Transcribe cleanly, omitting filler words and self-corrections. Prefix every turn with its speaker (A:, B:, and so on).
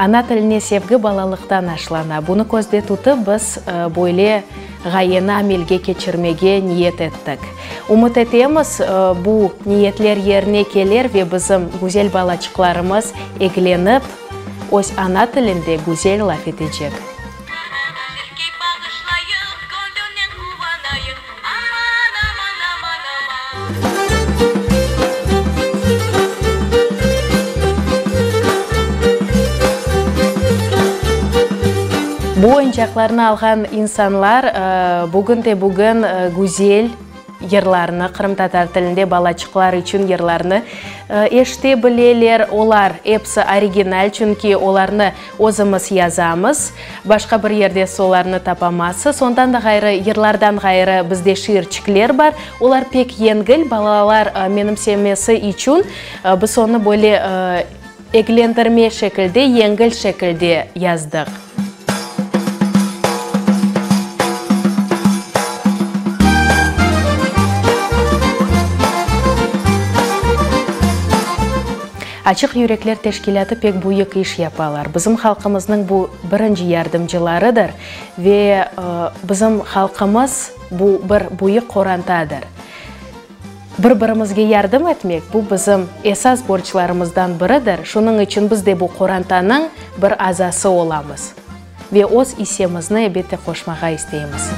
A: Ana tiline sevgi balalıqtan aşlana. Bunı közde tutıp, biz böyle ğayeni amelge keçirmege niyet ettik. Ümüt etemiz, bu niyetler yerine keler ve bizim güzel balaçıqlarımız eglenip, öz ana tilinde güzel laf etecek.
B: Sizge bağışlayıq, gönlünen quvanayıq, Aman, aman, aman, aman.
A: Bu oyuncaqlarnı alğan insanlar bugün-de-bugün güzel yırlarnı, qırımtatar tilinde balaçıqlar içün yırlarnı eşite bileler. Olar episi original, çünki olarnı özümiz yazamız. Başqa bir yerde siz olarnı tapamazsız. Ondan da ğayrı, yırlardan ğayrı bizde şiirçikler bar. Olar pek yengil, balalar menimsemesi içün biz onı böyle eglendirme şekilde, yengil şekilde yazdıq. Açıq yürekler teşkilâtı pek büyük iş yapalar. Bizim halqımıznıñ bu birinci yardımcılarıdır ve bizim halqımız bu bir büyük qorantadır. Bir-birimizge yardım etmek, bu bizim esas borclarımızdan biridir, şunıñ içün biz de bu qorantanıñ bir azası olamız ve öz issemizni, elbette, qoşmağa isteymiz.